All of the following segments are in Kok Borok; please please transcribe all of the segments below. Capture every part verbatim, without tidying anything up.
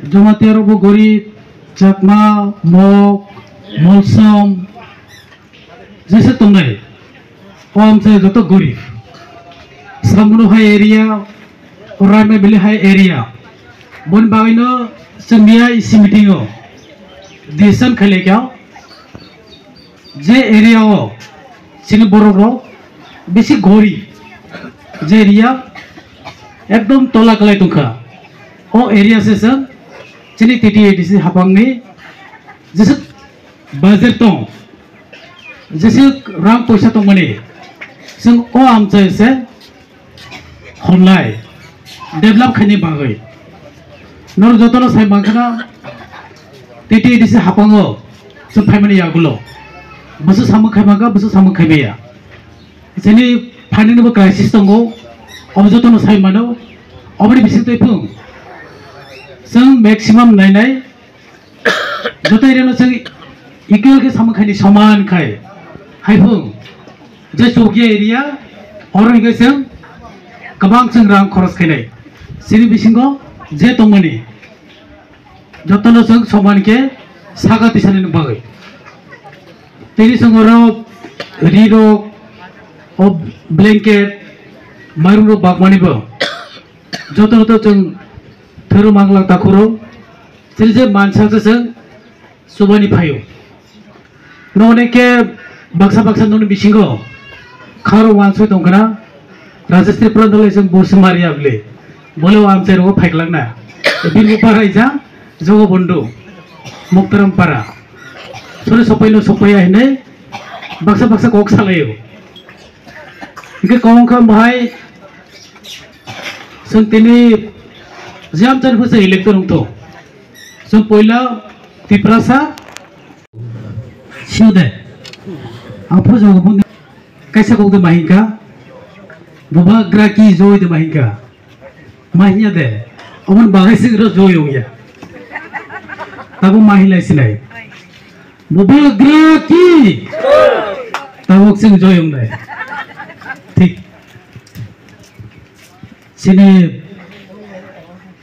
Jamatia rokbo gorib, Chakma, Mok, Molsom, jesa tongnai. O amchai joto gorib. Samunu hai area, o Raima Valley hai area. Boni bagwino chwng miya isi meeting o decision khailai kha. Je area o chini borok rok bisi gori, je area ekdom tola kwlai tongkha, o area se chwng chini T T A D C hapangni jesa budget tong, jesa rang poisa tongmani chwng o amchai se Hwnlai develop khaini bagwi norok jotono sai mankhana T T A D C hapango chwng phaimani yagulo bwswk samung khai mankha, bwswk samung khai maya. Chini financial bo crisis tongo, obo jotono sai mano. Oboni bisingtwi phung chwng maximum nainai. Joto area no chwng equal khe samung khaini soman khai. Haiphung je Chowkia area oro hingke chwng kwbang chwng rang khoros khainai. Chini bisingo je tongmani jotono chwng soman khe saka tisani bagwi. Tini chwng oro ri rok, o blanket, mairum rok bakmani bo jotono to chwng thwrwng mangla takhuro. Chini je mansa se chwng chubani phaio. Nokni khe baksa baksa nokni bisingo kharo wansoi tongkhna, Rajesh Tripura dole chwng bo swmari abli. Bole o amchai rogo phaiklangna. Bini para ija Jogo Bondu, Muktaram para. Sori sopaino sopaiya hinui baksa baksa kok salaio. Hingke kok wngkha bahai chwng tini jam chani phusa elector wngtho. Chwng poila Tiprasa. Sio de. Ang phojo bo kaisa kok de mahingka. Bubagra ki joi de mahingka. Mahinya de. Omon bagai sing ro joi ongya. Tabo mahilai sinai. Bubagra ki. Tabok sing joi ongnai. Thik. Sini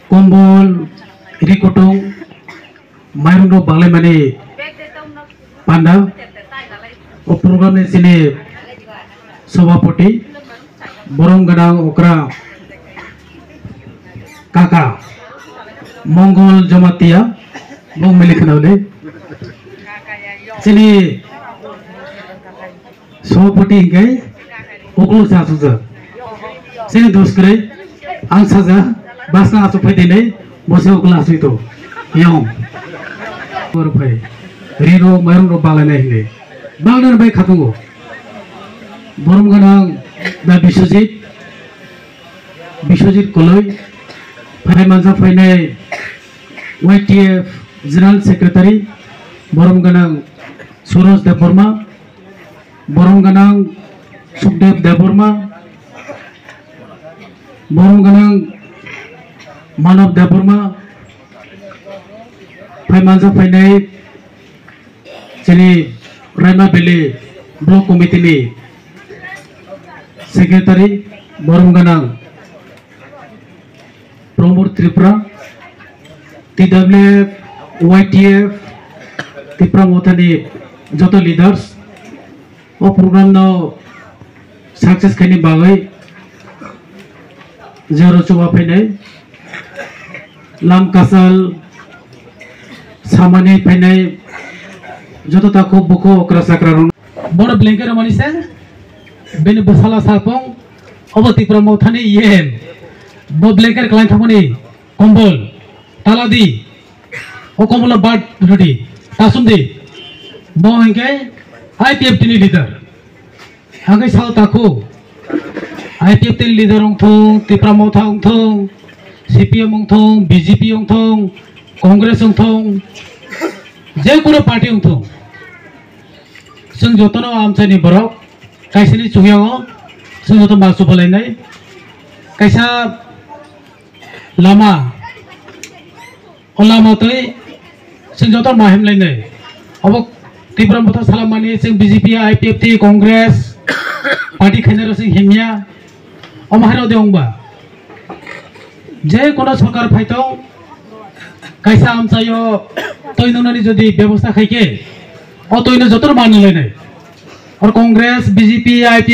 kombol, rikutung, mairung rok banglaimani panda. O program ni sini sobhapoti, borom ganang okra kaka, Mongol Jamatia, bo milik khna le. Sini Sobhapoti hingke ukulo se asukjak. Sini dos kwrwi ang saja basna asuk phai dinai bo se ukulo asui to. Yong. Bor phai. Ri rok mairung rok balainai hinwi. Bangdan bai khatungo. Borom ganang da Biswajit. Biswajit Koloi. Phai manja phainai Y T F General Secretary. Borom ganang Suros Debbarma. Borom ganang Sukdev Debbarma, borom ganang Manav Debbarma, phai manja phainai chini Raima Valley Block Committee ni Secretary, borom ganang Pramod Tripura, T W F, Y T F, Tipra Mothani joto leaders o program no success khaini bagwi jero chuba phainai lam kasal samani phainai joto takhuk bukhuk okra chakra rok. Bono blanket rwmani se bini bwsala sarpong obo Tipra Mothani yen. Bo blanket kwlai thangmani kombol taladi. O kombol no bat rwdi. Tasumdi. Bo hwnkhe I P F T ni leader. Hwnkhe sao takhu. I P F T ni leader wngthung, Tipra Motha wngthung, C P M wngthung, B J P wngthung, Congress wngthung, je kono party wngthung. Chwng jotono amchaini borok kaisani chukyago chwng joto ma chubalainai. Kaisa lama, o lama twi chwng joto ma himlainai. Obo Tipra Motha salamani chwng B J P, I P F T, Congress party khainai rok chwng himya. Omo hai rok de wngba. Je kono sorkar phaitong, Kaisa amchaio twi nungnani jodi bebosta khaikhe, o twino jotono manna lainai. Or Congress, B J P, I P